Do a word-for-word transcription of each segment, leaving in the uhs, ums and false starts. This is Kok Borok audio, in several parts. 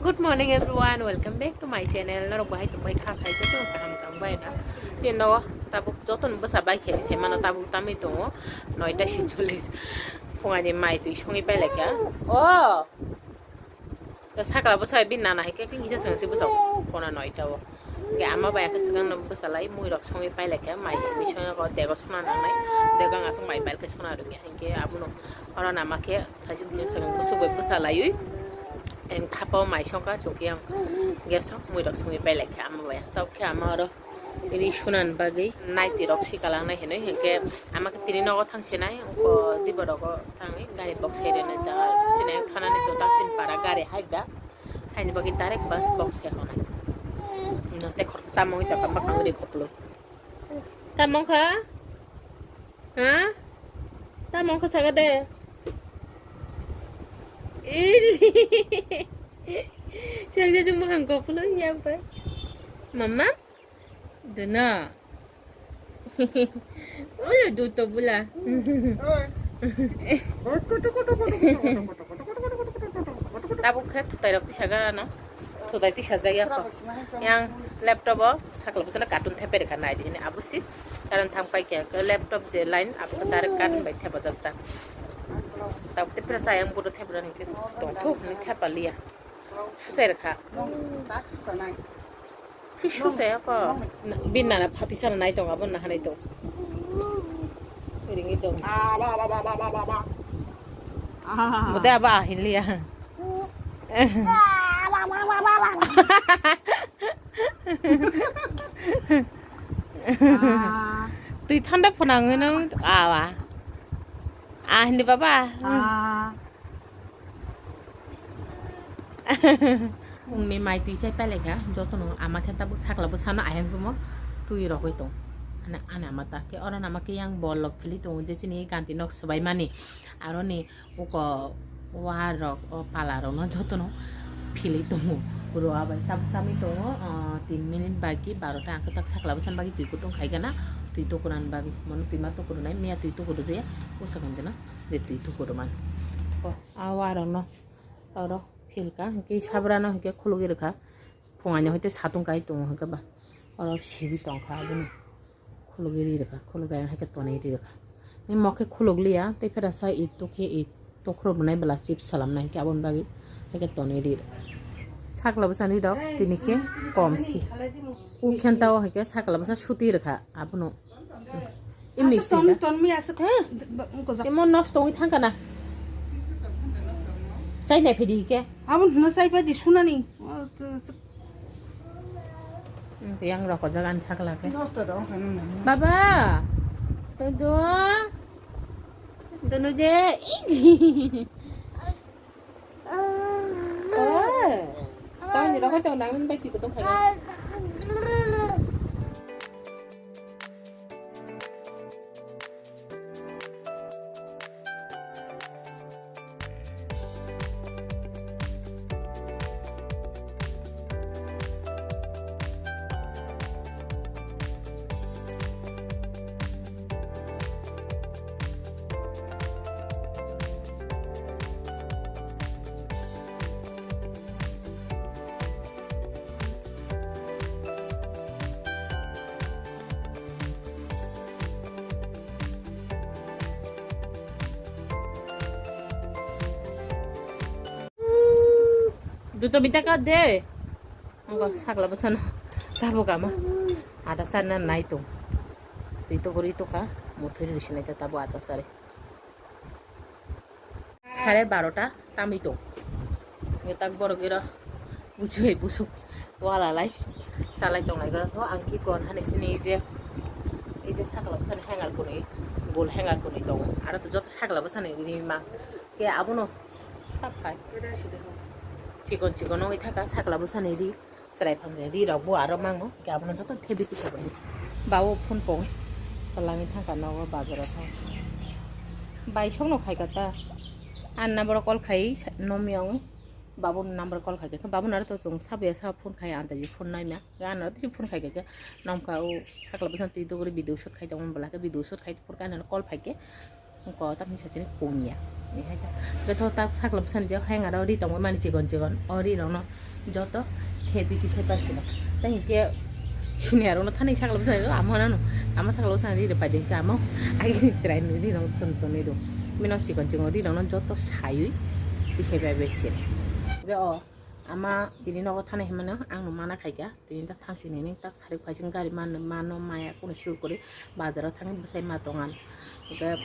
Good morning everyone, welcome back to my channel. Norok bahai tongbai kha khai joto kaham tongbai na. Chino tabuk joto no bwsa bai khe se mano tabuk tamwi tongo noita sichulis. Phungani mai twi songwi pailai kha. O. Sakla bwsa bi nana hai khe sing kisa sing si bwsa kona noita o. Ge ama bai khe swkang no bwsa lai mui rok songwi pailai kha mai simi songwi ko dego sona nangnai. Dego ang asuk mai bai khe sona rwngya. Hinkhe abono oro nama khe thajik kisa sing bwsuk bai bwsa laiwi. Eng thapa o mai songkha chukya ang gas o mui rok songwi pailai kha ama bai. Tok khe ama oro ri sunan bagwi naiti rok sikalang nai hinwi hinkhe ama khe tini nogo thang sinai ko dibo rogo thangwi gari box hai rwnai jaga chini thana ni to tak chini para gari hai ba haini bagwi direct bus box hai honai. No te khor tamung ta kamba kangri khoplo. Tamung kha? Ha? Tamung kha saga de. Ili. Chang chang bwkhang koplo yak bai. Mama? Duna. Oyo duto bula. Tabuk khe thutai rok tisa gara no. Thutai tisa jagya ko. Yang laptop o sakla bwsano cartoon thepai rwkha nai di hini abusi. Karon thang pai khe laptop je line abo direct cartoon bai thepa jak ta. Tabuk te pura sayang bodo thepa rani khe tong thu hini thepa liya. Susai rwkha. Nong ta susa nai. Susu saya ko. Bin nana phati sana nai tong abon na hanai tong. Ringi tong. Mute aba ahin liya. Tui thanda phonang nang awa. Ahin di baba. Ungni mai twi chai pailai kha, jotono ama khe tabuk sakla bwsano ayang phimo twi rogwi tong. Ani, ani ama ta khe oro nama khe yang bol lok phili tongo, je chini ganti nok swbai mani. Aroni uko wa rok, o pala rok no jotono phili tongo. Rwa bai tabuk tamwi tongo, ah, tin minute baki barota ang khe tak sakla bwsani baki twi kutung khai gana, twi tukuran bagi, mono twi ma tukurunai, miya twi tukuru je, usa kan dena, je twi tukuru man. O, a wa rok no. Oro philka, hinkhe sabrano hinkhe khulugwi rwkha. Phungaino hwnkhe satung kai tongo hinkhe ba. Oro sibi tongkha abono. Khulugwi ri rwkha, khulugwi ayang haikhe tonwi ri rwkha. Ni mokhe khuluk liya, tei phera sa i tukhe i tokhro rwnai bwla chips salamna hinkhe aboni bagwi haikhe tonwi ri rwkha. Sakla bwsani rok tini khe kom si. Ukhenta o haikhe sakla bwsa suti rwkha abono. Imni asa ton, ton mi asa. Imo nosto ongwi thangkha na. Chai nai phidi ke. Abo hino chai phadi sunani. Yang rok jaga an sakla ke. Nosto dong kan. Baba. Tudu. Dunu je. Ih. Oh. Tang ni rokoi tong nang bai tiko tong khai. Duto bita ka de. Angko sakla bwsano tabuk ama ada sana nai tong. Twi togori toka muthuri risi nai ta tabuk ada sari. Sare barota tamwi tong. Nge tak borok iro buchwai busuk wala lai salai tong lai gora tho ang ki kon hani sini je ei je sakla bwsani hangar kunui gol hangar kunui tongo aro to joto sakla bwsani rima ke abono sap khai chikon chikon ongwi thaka sakla bwsani ri. Chwrai phang je ri rok bo aro mango, ke abono joto thebi tisa bai. Bawo phone pong. Talangwi thangka nogo bazaro thang. Bai songno khaika ta. An number call khai nom yang. Babu number call khai ka. Babu naro to chung sabuya sa phone khai anta ji phone naima. Ga naro to phone khai ka. Nomka o sakla bwsang twi dogori video shoot khai tongma bwla ke video shoot khai phone ka nano call phaike. Ko tak ni sachini pungya. Ni hai ta. Betho tak sakla bwsani je hang aro ri tongwi mani chikon chikon. O ri rokno Joto thepi kisai paisino. Tei hinkhe senior rokno thani sakla bwsa, amo nano, ama sakla bwsa ri rw paidi hinkhe amo agini chwrai nwi ri rok ton ton ri rw. Bini chikon chikon ri rokno joto saywi kisai pai bai se. Hinkhe o ama tini nogo thani hinmano ang no mana khaikha. Tini tak thang sini ni tak sari khaising gari man mano maya kuno sur kori bazar o thangwi bwsai ma tongan. Hinkhe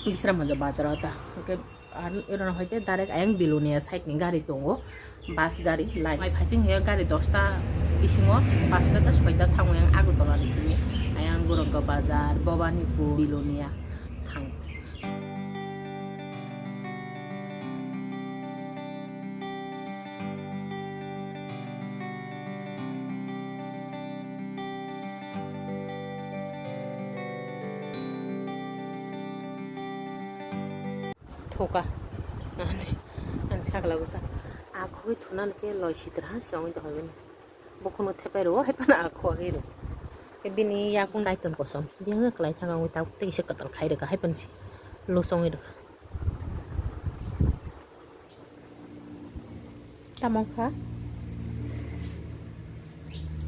Bisramganj bazar o ta. Hinkhe Ar ero no hoite direct ayang Belonia side ni gari tongo, bus gari line. Mai phaiching hiya gari dosta bisingo, pasta ta soita thango yang Agartala ni simi. Ayang Goronka Bazar, Bhobanipur, Belonia thang. Thoka. Ani, ani sakla bwsa. Akhogwi thunani khe loi sitra ha se wngwi tongwi bini. Bukhukno thepai rwo, hai phano akhogwi rwo. Khe bini yakung naiton kosom. Biyang kwlai thangwi tabuk tei kisa kwtal khai rwkha, hai phano se lo songwi rwkha. Tamo kha?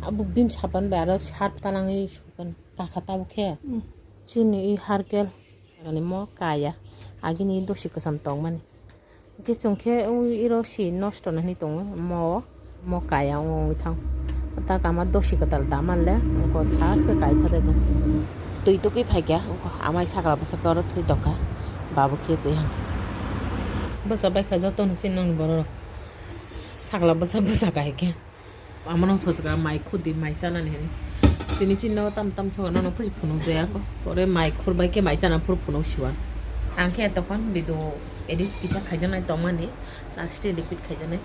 Abo bim sapan bai aro sharp talangwi sukan. Kakha tabuk khe? Mm. Chini i harkel. Ani mo kaya. Agini dosi kwcham tongmani. Hwnkhe chwng khe ui iro si nosto nw hwnwi tongo. Mo, mo kaya wng wngwi thang. Tak ama dosi kwtal da manle. Wngkha thaske kaitha de tong. Twi tugwi phaikha. Wngkha amai sakla bwswk oro thwi tongkha. Babu khe twi hang. Bwsa baikha joto nw sin nangni borok. Sakla bwsa bwsa kaikhe. Amano sosok mai khudi mai chanani hinwi. Tini chini nogo tam tam sogo nono pusi phunuk jaya ko. Pore mai khurbai khe mai chana phuru phunuk siwan. Ang khe tokon video edit kisa khaijaknai tongmani. Last edit khaijaknai.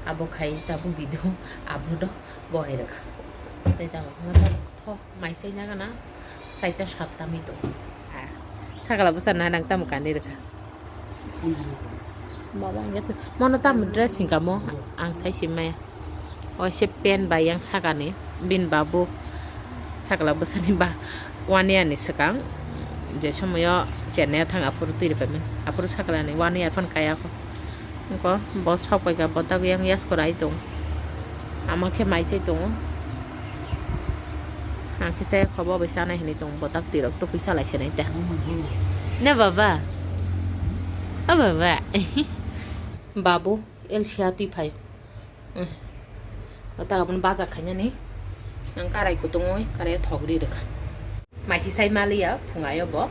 Abo khai tabuk video upload o bohai rwkha. Tei tamo tho mai chaina gana. Saita satta mito. Ha. Sakala bwsa na nang tamo kandi rwkha. Baba, ang yato, mono tamo dress hingka mo, ang sai si maya. O se pen bai yang sakani, bin babu sakala bwsani ba one year ni swkang, je somoyo Chennai o thang aphuru twi rwphaimani, aphuru sakala ni one year phano kaya kho. Wngkho bo sok bai kha, bo dagwi yang yaskora ai tongo. Ama khe mai chai tongo. Ang khe chaya kho, bo bai chanai hinwi tongo, bo tak twi rok tubui salai se nai ta. Ne baba? O baba. Babu, L C A twi phai. Eh. Tak aboni baja khainani. Ang karai kutung oi, karai thok ri rwkha. Maisi sai maliya, phungayo bo.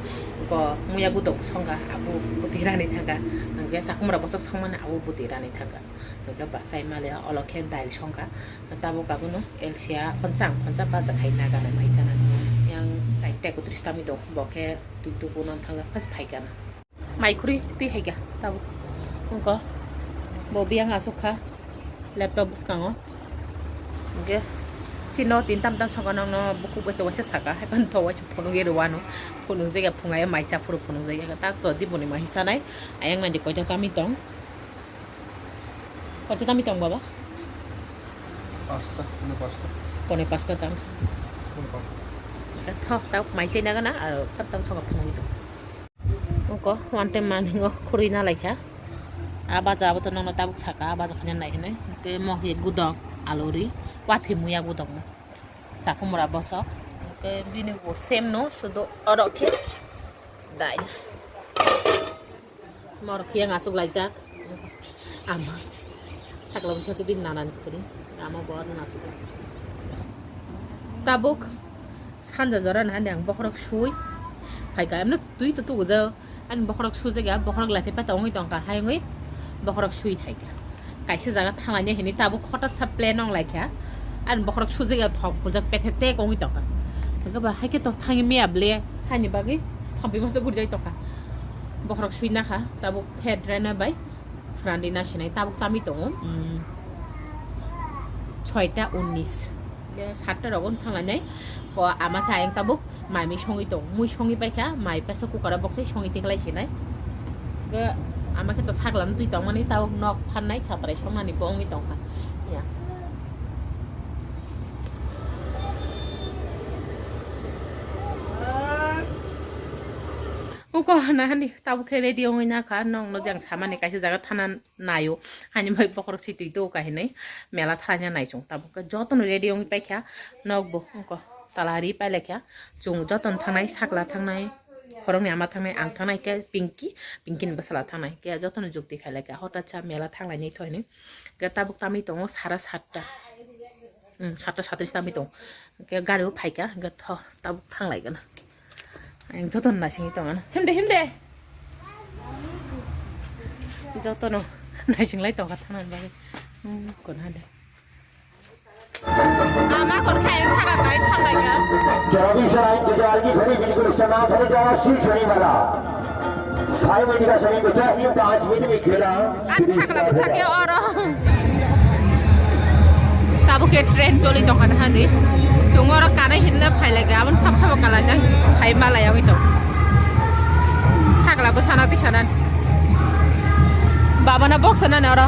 Ko muya budok songkha, abu buti rani thangkha. Ang khe sakhumra bosok songmani, abu buti rani thangkha. Hwnkhe bachai maliya, olo khe dail songkha. Tabuk abono L C A phonsa, ang phonsa baja khai naga nai mai chana. Yang tai tai kutris tami tong, bo khe twi tubu non thangkha, pas phaikha na. Mai khuri twi haikha tabuk. Wngkha bo biyang asuk kha laptop bwskango. Hwnkhe chino tin tam tam songkha nokno bukhuk bai to waisa saka, hai phano to waisa phunuk ye rwano. Phunuk jagya phungai maisa phuru phunuk jagya tak to diboni mai sanai. Ayang nai di koita tami tong. Koto tami tong baba? Pasta, pone pasta. Pone pasta tang. Pone pasta. Thok tak mai chai naga na, aro tam tam songkha phunai tong. Oko one time maningo khurui na laikha. A baja abo to nono tabuk saka, a baja khanya nai hinui. Ke mo hi gudok, aluri, wathi muya gudok mo. Chakhumura bosok. Ke bini bo same no, sudo oro khe. Dai. Morok yang asuk laijak. Ama. Sakla bwsa khe bini nanani khuri. Ama bo oro asuk. Tabuk sanja jora nahani ang bokhorok sui. Phaikha, emno twi to tugu jao. Ani bokhorok sujak ya, bokhorok lathi peta ongwi tongkha, hai ongwi bokhorok sui thaikha. Kaisa jaga thanglani hini tabuk hothat sa plan ong laikha. Ani bokhorok sujak ya thok puljak pethe tek ongwi tongkha. Hwnkhe ba haikhe to thangwi miya ble, haini bagwi thampui masa gurjak tongkha. Bokhorok sui nakha, tabuk head rena bai phrandi nasinai tabuk tami tongo. Mm. Soita unnis. Satta rogo thanglainai. Ko ama khe ayang tabuk mai mui songwi tong. Mui songwi paikha, mai pesa cooker o boksai songwi tiklai sinai. Ke ama khe to saklam twi tongmani tabuk nok phannai satrai songnani bo wngwi tongkha. Ya. Ko na hani tabuk khe ready wngwi na kha, nokno jang samani kaisa jaga thana naio. Hani bai bokhorok si twi to kahinwi mela thalaina nai chwng. Tabuk khe jotono ready wngwi paikha, nokbo wngko tala ri pailaikha. Chwng jotono thangnai, sakla thangnai, khoroknwi ama thangnai, ang thangnai khe Pinky, Pinky ni bwsala thangnai. Khe jotono jukti khailaikha. Hotat sa mela thanglainai thoini. Khe tabuk tamwi tongo sara satta. Hmm, satta satris tamwi tongo. Hingke gari o phaikha, hingke tho, tabuk thanglaigana. Ang jotono naisingwi tongana. Himde, himde. Jotono naisinglai tongkha thangnani bagwi. Hmm, kon hade. Ama kon khai saka kai thanglaiga. चौबीस रात गुजार की घड़ी बिल्कुल समाप्त होने जा रहा, शीश नहीं बना। भाई मेरी का सभी बचा ही पाँच मिनट में खेला। Ang sakla bwsakhe oro. Tabuk khe train choli tongkha na hadi. Chwng oro kanai hinle phailai khe aboni sabo sabo kalaijak sai malai yagwi tong. Sakla bwsana tisana. Babana box sana ni oro.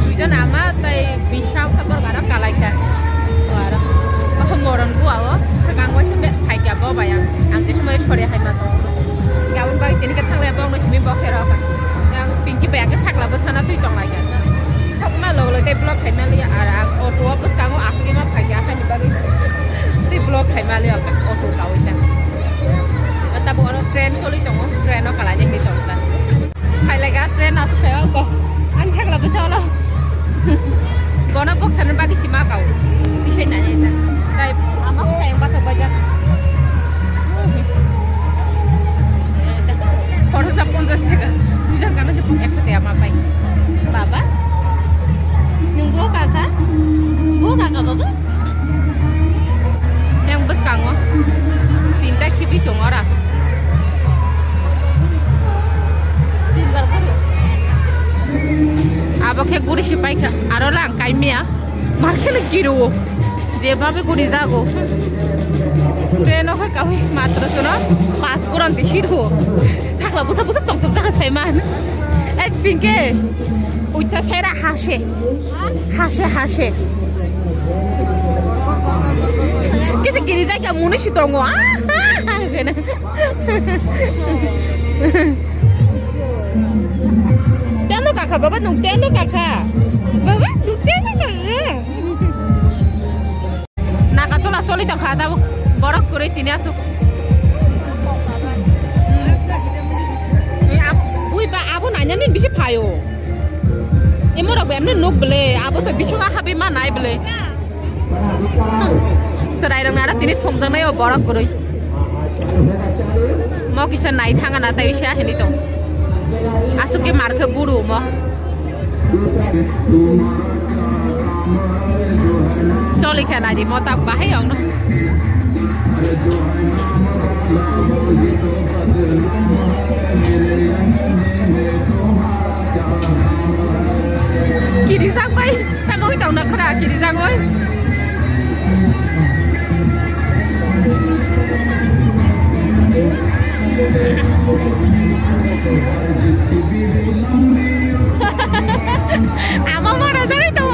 Duijon ama tai bisao khe borok aro kalai kha. O aro. Moron bua o. Swkang waisa be phaikya bo bai ang. Ang khe somoi sori hai ma tong. Aboni bagwi tini khe thanglai bongno simi box era kha. Yang Pinky bai ang khe sakla bwsana twi tong lai kha. Sakma log log tei vlog khai mali ar ang auto o bwskango asugwi ma phaikya haini bagwi. Tei vlog khai mali ang auto kawi ta. Tabuk oro train choli tongo, train o kalai ni tong ta. Phailaga train asuk phai o ko. Ang sakla bwsa ulo. Bono boksani bagwi sima kau. Bisai nai ta. Tai ama phai ang bathok baja. Khoroksa ponchash taka. Duijon kano je ekso taka ma pai. Baba. Nung bo kaka? Bo kaka baba? Yang bwskango tinta khibi chongo oro aswk. Abo khe guri se paikha, aro lang kaimia, mar kheno kiruo, jebabe guri jago. Train o khai kawi matro sono pas goron te sirwo. Sakla busa busa tong tong jaga sai man. Ei Pinky, uita sera hase. Hase, hase. Kisa kiri jai ka muni si tongo. Ah, ah, ah, gana. Tendo kaka, baba nung tendo kaka. Baba nung tendo kaka. Nagarjula choli tongkha tabuk borok kwrwi tini aswk. Hmm. Ui ba abo nainani bisi phaio. Imorok ba emni nuk bwle abo to bisingo habwi ma nai bwle. Chwrairok nara tini thongjaknai o borok kwrwi. Mo kisa nai thanga na tai sia hini tong. Aswk ke mar khe buru mo. Choli khe nai di mo tak bahai ong no. Kiri jak bai. Tamo wi tong na khra kiri jagoi. Ama mara jai to.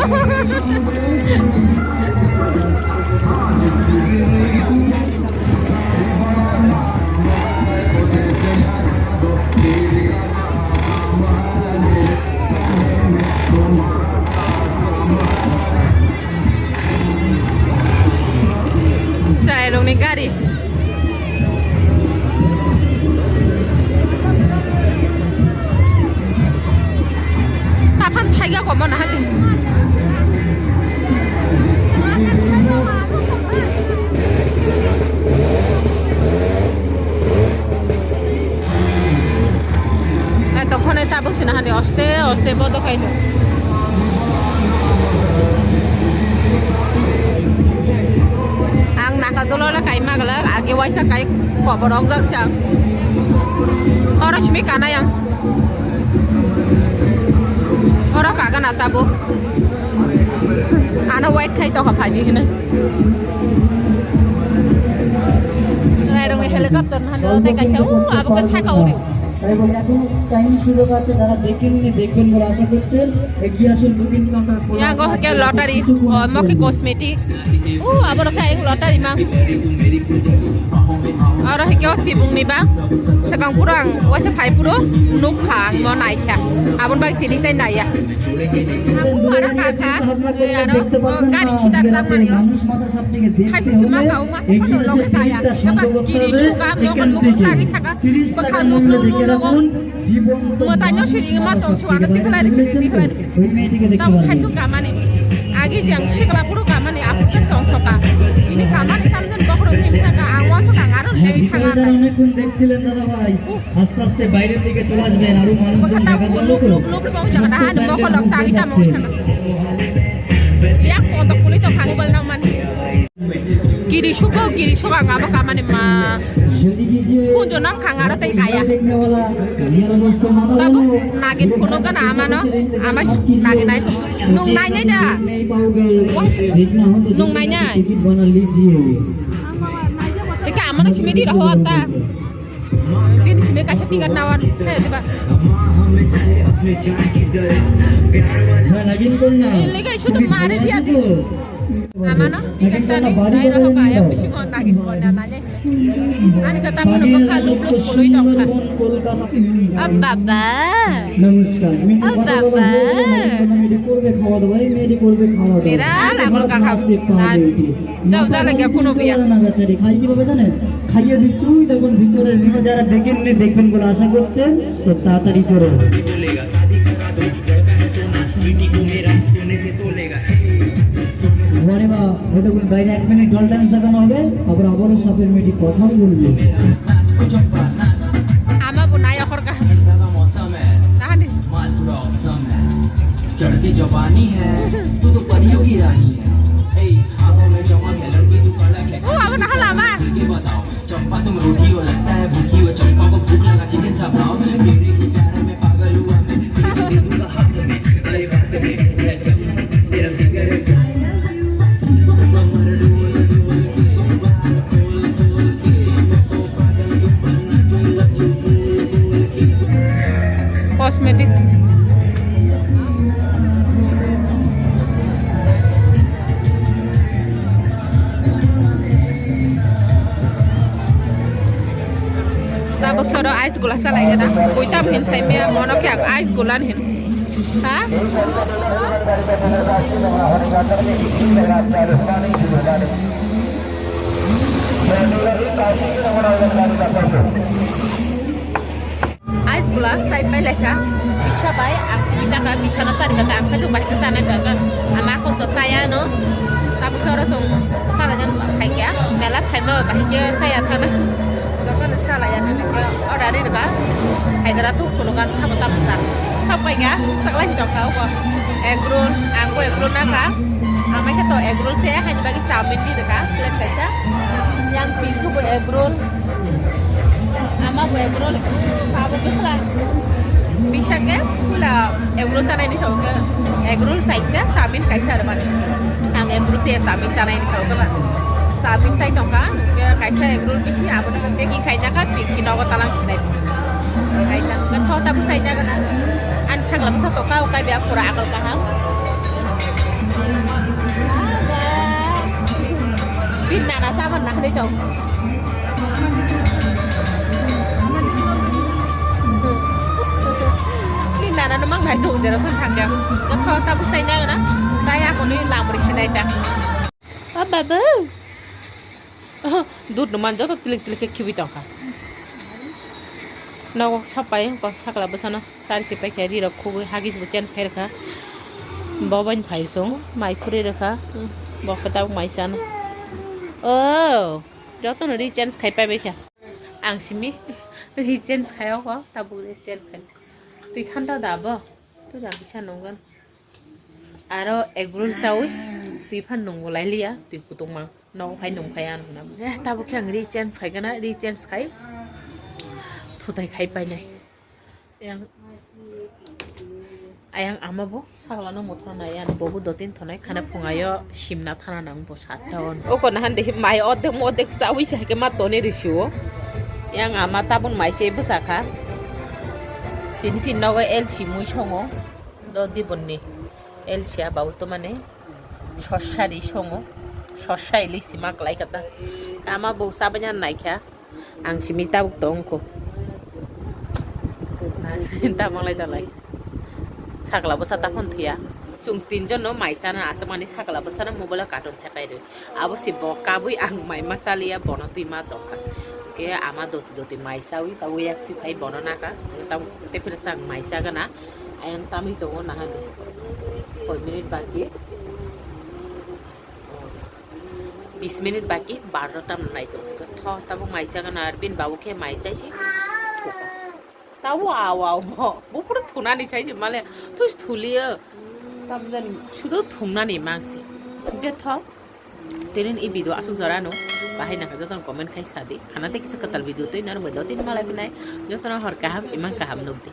Chwrairokni gari. Taphang thaiga komo naha di. Ai, tongkhorni tabuk sina hani oste oste bodo khaino. Ang naka dolo le kai maglak, age waisa kai kobor ok jak sang. Oro simi kana yang. Oro kaga na tabuk. Ano wait khai to ka phai di hino. Rai rong helicopter na hano tai kaisa, uh, abo ka saka uri. এবং এখনো টাইম সুযোগ আছে, যারা দেখেননি দেখবেন বলে আশা করছেন। এগিয়ে আসুন, বুকিং কাউন্টার খোলা Yang আছে, go ke আজকে lottery, কিছুক্ষণ oh, mo ke চলবে। Cosmetic. Oh, abo rok ke ang lottery mang. Aro hai kyo sibung ni ba. Sebang pura ang waisa phai puro nuk kha ang mo nai kha. Abon bai tini tai nai ya. Ang u ara ka kha. Aro, oh, gari khidar nang mani. মানুষ মাথা সব থেকে দেখতে হলে এগিয়ে এসে টিকিটটা সংগ্রহ করতে হবে এখান থেকে। তিরিশ টাকার মূল্যে দেখে রাখুন জীবন্ত Mwtai no sini ma tong suwa na tikhlai risi tikhlai risi. ওই মেয়েটিকে দেখতে Tong পারবেন। Khai su kamani. Agi jang sikla puro kamani apu se tong thoka. Ini kamani tamjan bokro ni thaka ang wasu ka ngaro lei thanga. ভিতরে যারা অনেকক্ষণ দেখছিলেন দাদা ভাই, আস্তে আস্তে বাইরের দিকে চলে আসবেন, আরো মানুষজন দেখা গেল তো। Lub lub bong jang da han bokolo sagi tamo thanga. Yak koto kuli to khang bal nang mani. Kiri suko, kiri suko ang abo kamani ma. Kunjo nam khang aro tei kaya. Tabu nagin phunuk gana amano, ama nagin nai. Nung nai nai da. Nung nai nai. Teka amano simi di roho anta. Bini simi kaisa ticket nawan. He diba. Lega sudu mare dia di. Amano, ikan tani, dai roho kaya, bisingo nagin kona nanya. Ani kata mano bokha lup lup pului tongkha. Oh, baba. নমস্কার। মেয়েটি Oh, কথা বলা baba. হলো, মেয়েটি করবে খাওয়া দাওয়া, এই মেয়েটি করবে খাওয়া দাওয়া। Mira, la bol ka kham. Jao, jao, lagi aku no biya. না বেচারি, খাই কিভাবে জানেন? খাইয়ে দিচ্ছি, ওই দেখুন ভিতরে নিয়ে যারা দেখেননি, দেখবেন বলে আশা করছেন, তো তাড়াতাড়ি করুন। ওরে বাবা, ওটা কোন বাইরে এক মিনিট ডল ডান্স দেখানো হবে, তারপর আবারও সাপের মেয়েটি কথা বলবে। Ama bu nai akhor ka. Tahan di. माल पूरा औसम है, चढ़ती जवानी है, तू तो परियों की रानी है। ए, आंखों में चमक है, लड़की तू कड़क है। Oh, abo naha lama. ये बताओ, चंपा तुम रूठी हो, लगता है भूखी हो, चंपा को भूख लगा, चिकन चाप लाओ। तेरे ही प्यार में पागल हुआ मैं, तेरे दे दूंगा हाथ में, गले बात में, एकदम तेरा फिगर है। कमर डोल डोल के, बाल खोल खोल के, Cosmetic. Tabuk khoro ice gula salai gana. Buitam hin sai me mono khe ice gula hin. Ha? Ice gula sai pai lekha. Bisa bai ang sini taka bisa no sari kata ang sajung bai kata na kata. Ama kon to saya no. Tabu koro song sara jan khai kya. Mela khai ma bai kya saya thana. Joto no sala ya na kya. Order ni ka. Hai gara tu kuno kan sama tabu ta. Sapai kya. Saklai si tong kau ko. Egg roll. Ang ko egg roll na ka. Ama kya to egg roll saya hai bagi samin ni ka. Plate kaisa. Yang pink ko egg roll. Ama bo egg roll, abo bwsla. Bisa khe pula egg roll chanai ni sao khe, egg roll chai khe, chowmin kaisa rwmani. Ang egg roll chaya chowmin chanai ni sao khe ba. Chowmin chai tongkha, hwnkhe kaisa egg roll bisi abono packing khaina kha, packing nogo talang sinai. Hai ta, hwnkhe thota bwsai nagana. Ani sakla bwsa tongkha, ukai bia pura agol kaham. Bin nana saban nakhli tong. Ni nana no mang nai tong jero phan thang ya. Ko tho ta bu sai na na. Sai ako ni lamri sinai ta. O babu. Oh, dud no man joto tilik tilik ke khibi tong kha. Nogo sapai ko sakla bwsano. Sari se paikha ri rok khugwi hagis bo change khai rwkha. Bo bai phai song mai khurui rwkha. Bo khe tabuk mai chano. Oh, joto no ri change khai pai baikha. Ang simi ri change khai o ko tabuk ri change khai. Twi thanda da bo. Twi da bisa nunggan. Aro egg roll chawi twi phan nungo lai liya twi kutung ma. Nogo phai nung phai ano na. Eh, tabuk khe ang ri change khai gana ri change khai. Thutai khai pai nai. Yang, ayang ama bo sakla no muthra nai, yan bo bo dotin thonai khana phungayo simna thana nang bo satta on. Oko nahan de mai odek mo odek chawi sa ke ma toni risiwo. Yang ama tabun mai se bwsa kha. Tini si nogo L C mui songo. Do dibonni L C a babu to mane sosari songo. Sosai li sima klai kata. Ama bo sabanya naikha. Ang simi tabuk tongko. Tabang lai talai. Sakla bo sata phon thuya. Chung tinjon no mai sana aswk mani sakla bo sana mobile o cartoon thepai rwi. Abo si bo kabui ang mai ma chaliya bono twi ma tongkha. Ke ama doti doti mai chawi tabuk yak si phai bono naka. Tabuk te phira sang mai chagana. Ayang tamwi tongo nahani. Koi minute baki. Bis minute baki barota tam nai to. Tho tabuk mai chagana ar bin babu khe mai chai si. Tabuk aw aw bo. Bo pura thunani chai si male. Tus thuliyo. Tam jan sudo thungnani mangsi. Ke tho. Tinin i video asuk jorano. Bahai naka jotono comment khai sadi. Khana te kisa katal video twi nang bai do tin malai pinai. Jotono hor kaham imang kaham nukdi.